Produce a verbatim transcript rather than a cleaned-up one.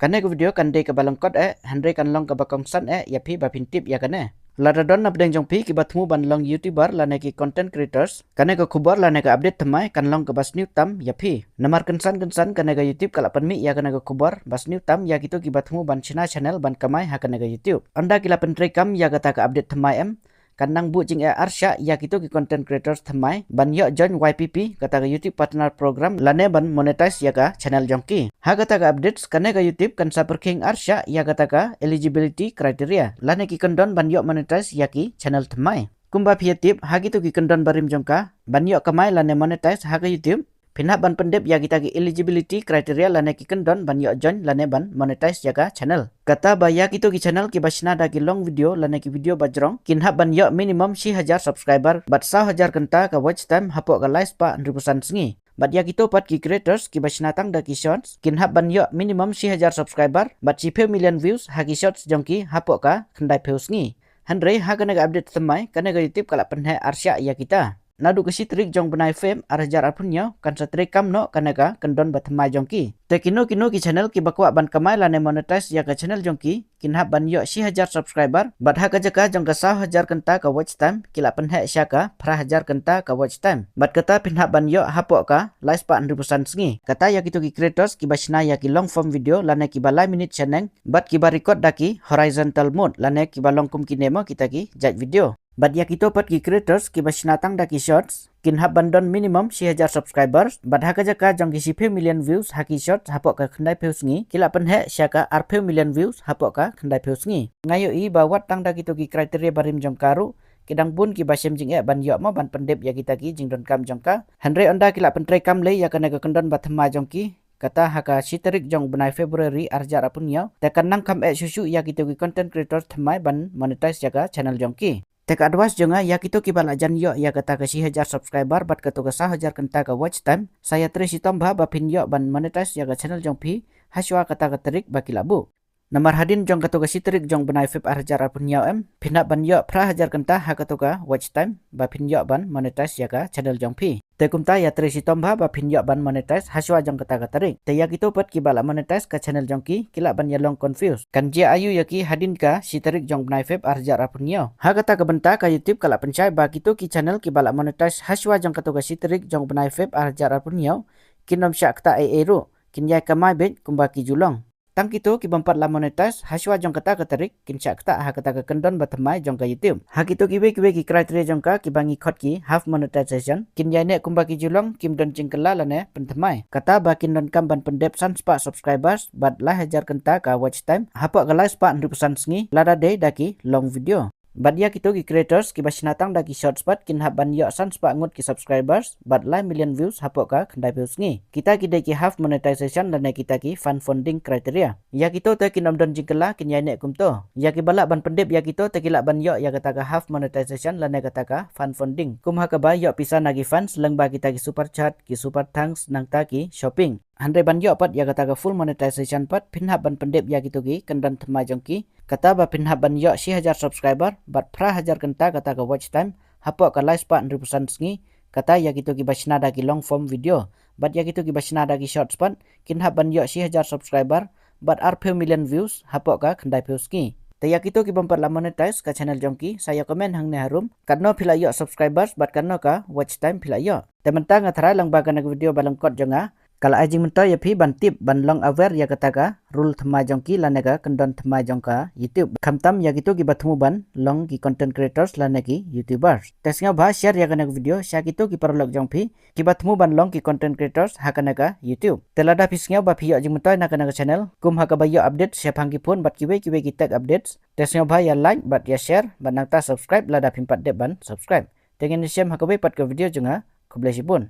Kane ka video kan dei kaba lyngkot eh, hynrei kan long kaba kongsan eh ïa phi ba phin tip ïa kane. Lada don na pdeng jong phi kiba thmu ban long YouTuber lane ki content creators, kane ka khubor lane ka update thymmai kan long kaba sniew tam ïa phi. Namar kynsan kynsan kane ka YouTube ka la pynmih ïa kane ka khubor ba sniew tam ïa kito kiba thmu ban shna channel ban kamai ha kane ka YouTube. Ynda ki la pyntreikam ïa kata ka update thymmai em, kan nang buh jingeh arshah ïa kito ki content creators thymmai ban ïoh join Y P P, kata ka YouTube Partner Program, lane ban monetize ïa ka channel jong ki. Ha kata ka updates, kane ka YouTube kan sa pyrkhing arshah ïa kata ka eligibility criteria lane ki kyndon ban ïoh monetize ïa ki channel thymmai. Kumba phi ïa tip, ha kito ki kyndon barim jong ka ban ïoh kamai lane monetize ha ka YouTube, phin hap ban pyndep ïa kita ki eligibility criteria lane ki kyndon ban ïoh join lane ban monetize ïa ka channel. Kata ba ïa kito ki channel kiba shna da ki long video lane ki video ba jrong, kin hap ban ïoh minimum shi hajar subscriber bad saw hajar kynta ka watch time hapoh ka lai spah hynriewphew san sngi. Bad ïa kito pat ki creators kiba shna tang da ki shorts, kin hap ban ïoh minimum shi hajar subscriber bad shiphew million views ha ki shorts jong ki hapoh ka khyndaiphew sngi. Hynrei ha kane ka update thymmai, kane ka YouTube ka la pynheh arshah ïa kita. Naduh ka shi tarik jong bnai Feb ar hajar arphew hynñiew, kan sa treikam noh kane ka kyndon ba thymmai jong ki. Te kino kino ki channel kiba kwah ban kamai lane monetize ïa ka channel jong ki, kin hap ban ïoh shi hajar subscriber bad ha ka jaka jong ka saw hajar kynta ka watch time, ki la pynheh sha ka phra hajar kynta ka watch time. Bad kata phin hap ban ïoh hapoh ka lai spah hynriewphew san sngi. Kata ïa kito ki creators kiba shna ïa ki long form video lane kiba lai minit shaneng bad kiba record da ki horizontal mode lane kiba long kum kine mo kita ki jait video. Bad ïa kito pat ki creators kiba shna tang da ki shorts, kin hap ban don minimum shi hajar subscribers bad ha ka jaka jong ki shiphew million views ha ki shorts hapoh ka khyndaiphew sngi, ki la pynheh sha ka arphew million views hapoh ka khyndaiphew sngi. Nga ïohi ba wat tang da kito ki criteria barim jong ka ruh, ki dang bun kiba shem jingeh ban ïoh mo ban pyndep ïa kita ki jingdonkam jong ka. Hynrei ynda ki la pyntreikam lei ïa kane ka kyndon ba thymmai jong ki, kata ha ka shi tarik jong bnai February ar hajar arphew hynñiew, te kan nang kham eh shuh shuh ïa kito ki content creators thymmai ban monetize ïa ka channel jong ki. Te ka advice jong nga ïa kito kiba la jan ïoh ïa kata ka shi hajar subscriber bad kato ka saw hajar kynta ka watch time, sa ïatrei shitom bha ba phin ïoh ban monetize ïa ka channel jong phi hashwa kata ka tarik ba ki la buh. Namar hadien jong kato ka shi tarik jong bnai Feb ar hajar arphew hynñiew em, phin hap ban ïoh phra hajar kynta ha kato ka watch time ba phin ïoh ban monetize ïa ka channel jong phi. Te kumta ïatrei shitom bha ba phin ïoh ban monetize hashwa jong kata ka tarik. Te ïa kito pat kiba la monetize ka channel jong ki, ki lah ban ïalong confuse. Kan jia aïu ïa ki hadien ka shi tarik jong bnai Feb ar hajar arphew hynñiew. Ha kata ka bynta ka YouTube ka la pynshai ba kito ki channel kiba la monetize hashwa jong kato ka shi tarik jong bnai Feb ar hajar arphew hynñiew, kin ym shah ktah ei ei ruh, kin ïai kamai beit kumba ki ju long. Tang kito ki bym pat la monetize hashwa jong kata ka tarik kin shah ktah ha kata ka kyndon ba thymmai jong ka YouTube. Ha kito kiwei kiwei ki criteria jong ka kiba ngi khot ki half monetization, kin ïai neh kumba ki ju long, kim don jingkylla lane pynthymmai. Kata ba kin donkam ban pyndep san spah subscribers bad lai hajar kynta ka watch time hapoh ka lai spah hynriewphew san sngi lada dei da ki long video. Bad ïa kito ki creators kiba shna tang da ki shorts pat kin hap ban ïoh san spah ngut ki subscribers bad lai million views hapoh ka khyndaiphew sngi. Kita ki dei ki half monetization lane kita ki fan funding criteria. Ïa kito te kin ym don jingkylla, kin ïai neh kumto. Ïa kiba lah ban pyndep ïa kito te ki lah ban ïoh ïa kata ka half monetization lane kata ka fan funding, kum ha kaba ïoh pisa na ki fans lyngba kita ki super chat, ki super thanks, nangta ki shopping. Hynrei ban ïoh pat ïa kata ka full monetization pat phin hap ban pyndep ïa kito ki kyndon thymmai jong ki. Kata ba phin hap ban ïoh shi hajar subscriber bad phra hajar kynta kata ka watch time hapoh ka lai spah hynriewphew san sngi. Kata ïa kito kiba shna da ki long form video. Bad ïa kito kiba shna da ki shorts pat kin hap ban ïoh shi hajar subscriber bad arphew million views hapoh ka khyndaiphew sngi. Te ïa kito ki bym pat la monetize ka channel jong ki, sa ïa comment hangne harum katno phi la ïoh subscribers bad katno ka watch time phi la ïoh. Te mynta nga tharai lang ba kane ka video ba lyngkot jong nga ka la ai jingmyntoi ïa phi ban tip, ban long aware ïa kata ka rule thymmai jong ki lane ka kyndon thymmai jong ka YouTube, khamtam ïa kito kiba thmu ban long ki content creators lane ki YouTubers. Te sngewbha share ïa kane ka video sha kito ki paralok jong phi kiba thmu ban long ki content creators ha kane ka YouTube. Te lada phi sngew ba phi ïoh jingmyntoi na kane ka channel kum ha kaba ïoh update shaphang ki phone bad kiwei kiwei ki tech updates, te sngewbha ïa like bad ïa share bad nangta subscribe lada phim pat dep ban subscribe. Te ngin ïashem ha kawei pat ka video jong nga. Khublei shibun.